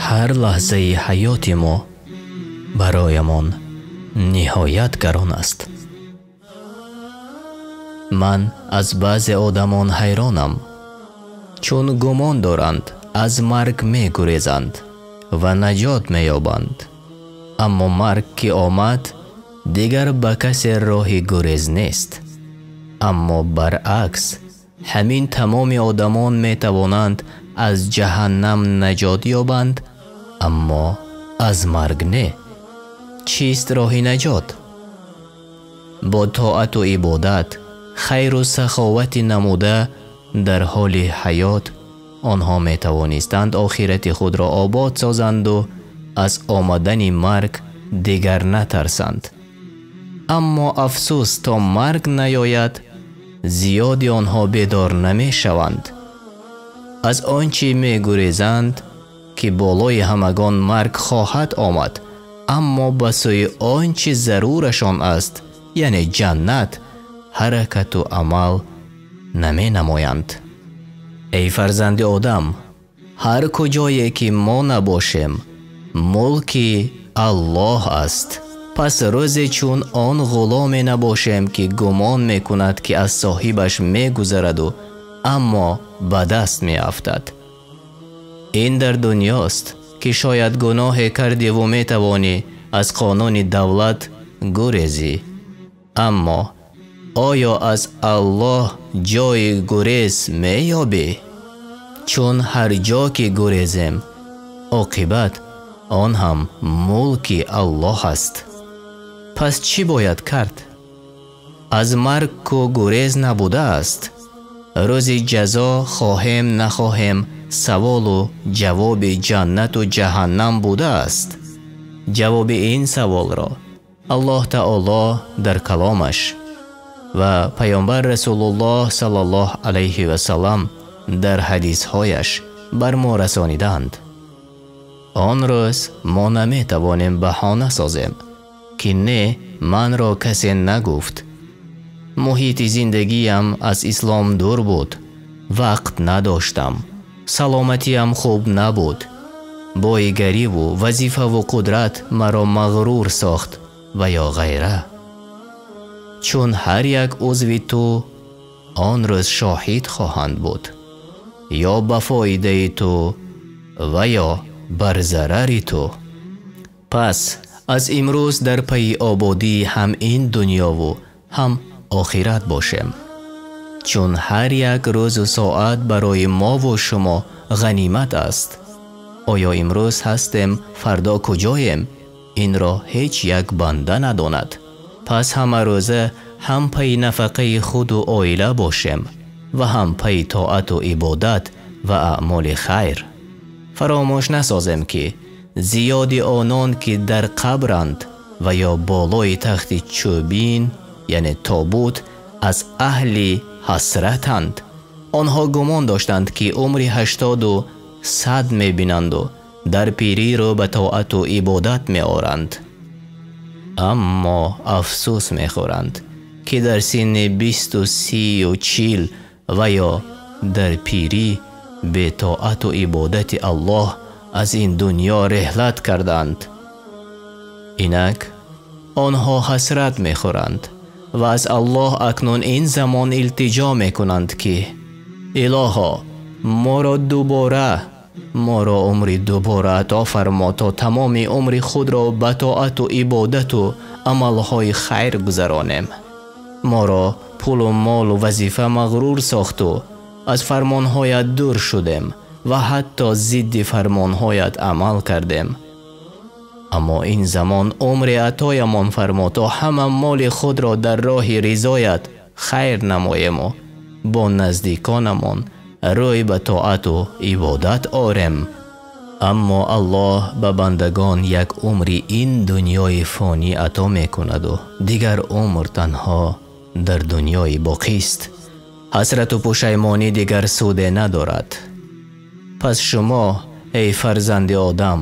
Ҳар лаҳзаи ҳаёти мо бароямон ниҳоят гарон аст. Ман аз баъзе одамон ҳайронам, чун гумон доранд аз марг мегурезанд ва наҷот меёбанд. Аммо марг ки омад, дигар ба касе роҳи гурез нест. Аммо баръакс, ҳамин тамоми одамон метавонанд аз ҷаҳаннам наҷот ёбанд, аммо аз марг не. Чист роҳи наҷот? Бо тоату ибодат, хайру саховати намуда дар ҳоли ҳаёт онҳо метавонистанд охирати худро обод созанду аз омадани марг дигар натарсанд. Аммо афсӯс, то марг наёяд, зиёди онҳо бедор намешаванд. Аз он чӣ мегурезанд, ки болои ҳамагон марг хоҳад омад, аммо ба сӯи он чӣ зарурашон аст, яъне ҷаннат, ҳаракату амал наменамоянд. Эй фарзанди одам, ҳар куҷое ки мо набошем, мулки Аллоҳ аст. Пас рӯзе чун он ғуломе набошем, ки гумон мекунад, ки аз соҳибаш мегузараду, аммо ба даст меафтад. Ин дар дунёст, ки шояд гуноҳе кардиву метавонӣ аз қонуни давлат гурезӣ. Аммо оё аз Аллоҳ ҷои гурез меёбӣ? Чун ҳар ҷо ки гурезем, оқибат он ҳам мулки Аллоҳ аст. Пас чӣ бояд кард? Аз марг ку гурез набудааст. Рӯзи ҷазо хоҳем нахоҳем саволу ҷавоби ҷаннату ҷаҳаннам будааст. Ҷавоби ин саволро Аллоҳ Таоло дар каломаш ва Пайғамбар Расулуллоҳ саллаллоҳу алайҳи васаллам дар ҳадисҳояш бар мо расонидаанд. Он рӯз мо наметавонем баҳона созем, ки не, манро касе нагуфт. Муҳити зиндагиям аз ислом дур буд, вақт надоштам, саломатиям хуб набуд, боигариву вазифаву қудрат маро мағрур сохт ва ё ғайра. Чун ҳар як узви ту он рӯз шоҳид хоҳанд буд, ё ба фоидаи ту ва ё бар зарари ту. Пас аз имрӯз дар пайи ободии ҳам ин дунёву ҳам охират бошем, чун ҳар як рӯзу соат барои мову шумо ғанимат аст. Оё имрӯз ҳастем, фардо куҷоем? Инро ҳеҷ як банда надонад. Пас ҳамарӯза ҳам пайи нафақаи худу оила бошем ва ҳам пайи тоату ибодат ва аъмоли хайр. Фаромӯш насозем, ки зиёди онон ки дар қабранд ва ё болои тахти чӯбин, яъне тобут, аз аҳли ҳасратанд. Онҳо гумон доштанд, ки умри 80-100 мебинанду дар пирӣ рӯ ба тоату ибодат меоранд. Аммо афсӯс мехӯранд, ки дар синни 20, 30, 40 ва ё дар пирӣ бетоату ибодати Аллоҳ аз ин дунё реҳлат карданд. Инак онҳо ҳасрат мехӯранд ва аз Аллоҳ акнун ин замон илтиҷо мекунанд, ки илоҳо, моро дубора, моро умри дубора ато фармо, то тамоми умри худро ба тоату ибодату амалҳои хайр гузаронем. Моро пулу молу вазифа мағрур сохту аз фармонҳоят дур шудем ва ҳатто зидди фармонҳоят амал кардем. Аммо ин замон умри атоямон фармо, то ҳама моли худро дар роҳи ризоят хайр намоему бо наздиконамон рӯй ба тоату ибодат орем. Аммо Аллоҳ ба бандагон як умри ин дунёи фонӣ ато мекунаду дигар умр танҳо дар дунёи боқист. Ҳасрату пушаймонӣ дигар суде надорад. Пас шумо, эй фарзанди одам,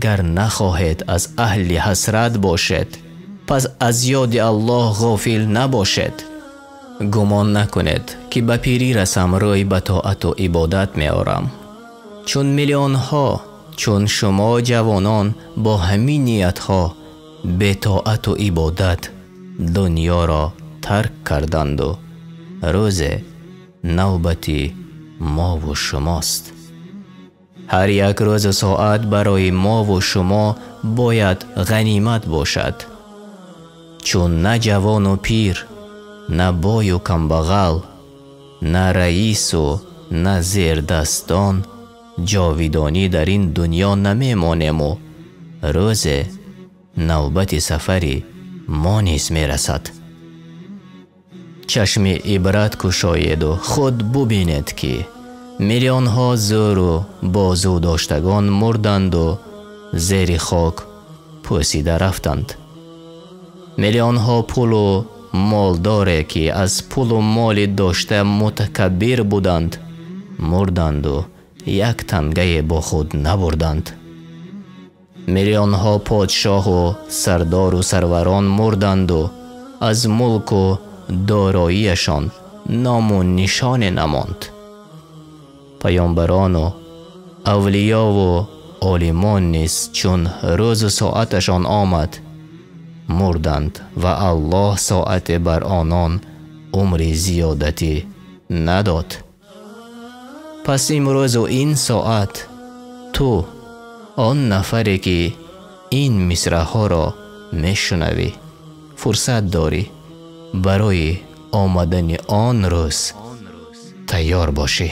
гар нахоҳед аз аҳли ҳасрат бошед, пас аз ёди Аллоҳ ғофил набошед. Гумон накунед, ки ба пирӣ расам рӯй ба тоату ибодат меорам. Чун миллионҳо, чун шумо ҷавонон бо ҳамин ниятҳо бетоату ибодат дунёро тарк карданду рӯзе навбати мову шумост. Ҳар як рӯзу соат барои мову шумо бояд ғанимат бошад. Чун на ҷавону пир, на бою камбағал, на раису на зердастон ҷовидонӣ дар ин дунё намемонему рӯзе навбати сафари мо низ мерасад. Чашми ибрат кушоеду худ бубинед, ки миллионҳо зӯру бозу доштагон мурданду зери хок пӯсида рафтанд. Миллионҳо пулу молдоре, ки аз пулу моли дошта мутакаббир буданд, мурданду як тангае бо худ набурданд. Миллионҳо подшоҳу сардору сарварон мурданду аз мулку дороияшон ному нишоне намонд. Паёмбарону авлиёву олимон низ чун рӯзу соаташон омад, мурданд ва Аллоҳ соате бар онон умри зиёдатӣ надод. Пас имрӯзу ин соат ту, он нафаре ки ин мисраҳоро мешунавӣ, фурсат дорӣ барои омадани он рӯз тайёр бошӣ.